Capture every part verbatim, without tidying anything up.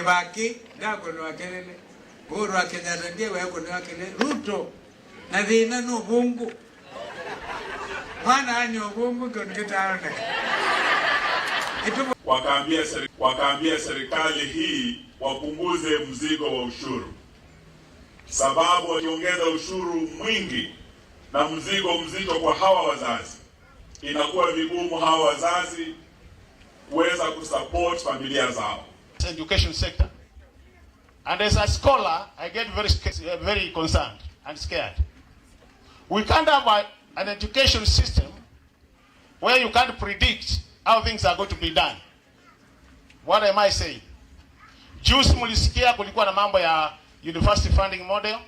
Kĩvakĩ ndakũnĩwa kelele. Uhuru wa Kenyatta ndiwe ekũnĩwa kelele. Ruto, na thĩna nĩ ũvũngũ. Mwana anywa ũvũngũ kĩndũ kĩtaoneka. Ĩtũ- Wakaambia seri-, wakaambia serikali hii wapunguze mzigo wa ushuru, sababu wakiongeza ushuru mwingi na mzigo mzito kwa hawa wazazi, inakuwa vigumu hawa wazazi kuweza kusupport familia zao. Education sector. And as a scholar, I get very sca-, very concerned and scared. We can't have a, an education system where you can't predict how things are going to be done. What am I saying? Juzi mlisikia kulikuwa na mambo ya university funding model.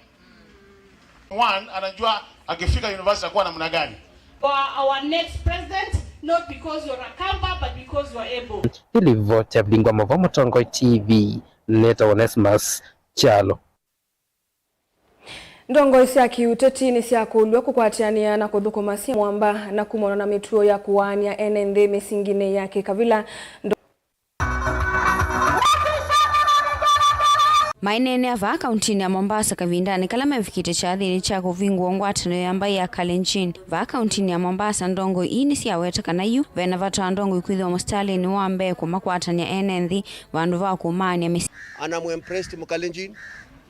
One anajua akifika university atakuwa namna gani. For our next president, not because you're a Kamba, but because you're able. Nĩ livoti ya Vilingwa Mauvoo Mũtongoi T V, nĩtawa Onesmus Kyalo. Ndongoi sya kĩũteti nĩsyakũlw'a kũkwatĩanĩa na kũthũkũma syĩ mũamba na kumana na mĩtuo ya kũaany'a ene nthĩ mĩsinginĩ ya kĩkavila. Ndo- Maineenea vaa kauntinĩ ya Mombasa kavindanĩ kala mevikĩte kyathĩnĩ kya kũvingũa ngwatanĩo ya mbaĩ ya Kalenjin. Vaa kauntinĩ ya Mombasa, ndongoi ii nĩsyaweta kana yu vena vata wa ndongoi kwĩthĩwa mũsitalĩnĩ wa mbee kũmakwatany'a ene nthĩ vandũ va kũmaany'a mĩsyĩ. Anamuimpress Mkalenjin,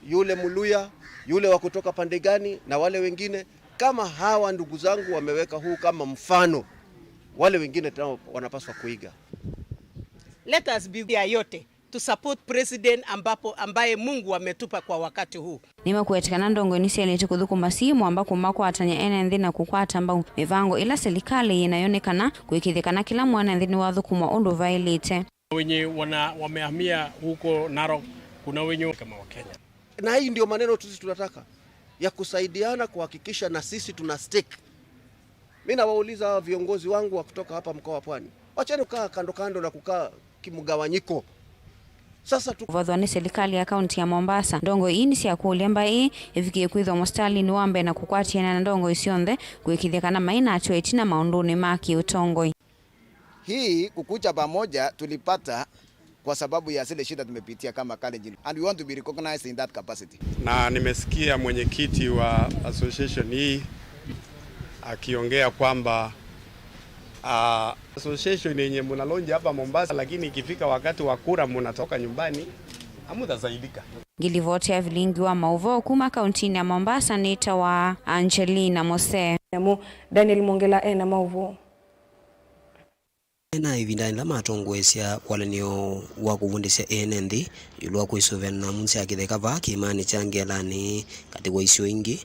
yule Mluya, yule wa kutoka pande gani, na wale wengine. Kama hawa ndugu zangu wameweka huu kama mfano, wale wengine nao wanapaswa kuiga. Let us be ya yote to support president ambapo, ambaye Mungu ametupa kwa wakati huu. Nĩmakwete kana ndongoi nĩsyaĩlĩte kũthũkũma syĩ mũamba kũmakwatany'a ene nthĩ na kũkwata mbau mĩvango ĩla silikalĩ yĩ nayo nĩ kana kũĩkĩĩthya kana kĩla mwene nthĩ nĩwathũkũmwa ũndũ vaĩlĩte. Wenye wana-, wamehamia huko Narok, kuna wenye kama wa Kenya. Na hii ndio maneno sisi tunataka, ya kusaidiana kuhakikisha na sisi tuna stake. Mimi nawauliza hawa viongozi wangu wa kutoka hapa mkoa wa Pwani, wacheni kukaa kando kando na kukaa kimgawanyiko. Sasa tu- Kũvathwa nĩ silikalĩ ya kaunti ya Mombasa, ndongoi ii nĩsyakũlya mbaĩ ĩĩ ĩvikĩe kwĩthwa mũsitalĩnĩ wa mbee na kũkwatĩana na ndongoi syonthe kũĩkĩĩthya kana mainatw'a ĩtina maũndũnĩ ma kĩũtongoi. Hii kukuja pamoja tulipata kwa sababu ya zile shida tumepitia kama Kalenjin, and we want to be recognized in that capacity. Na nimesikia mwenyekiti wa association hii akiongea kwamba, ah, association yenye muna launch hapa Mombasa, lakini ikifika wakati wa kura munatoka nyumbani, hamutasaidika. Ngilivoti ya Vilingwa Mauvoo kuma kauntinĩ ya Mombasa nĩtawa Angelina Mose. Namo Daniel Mwongela ena maũvoo. Ena ĩvindanĩ yĩla matongoesya walanĩo wa kũvundĩsya ene nthĩ ĩũlũ wa kwĩsũvĩa na nyamũ sya kĩtheka vaa kĩĩmanĩ kya Ngelanĩ katĩ wa isio ingĩ, nĩ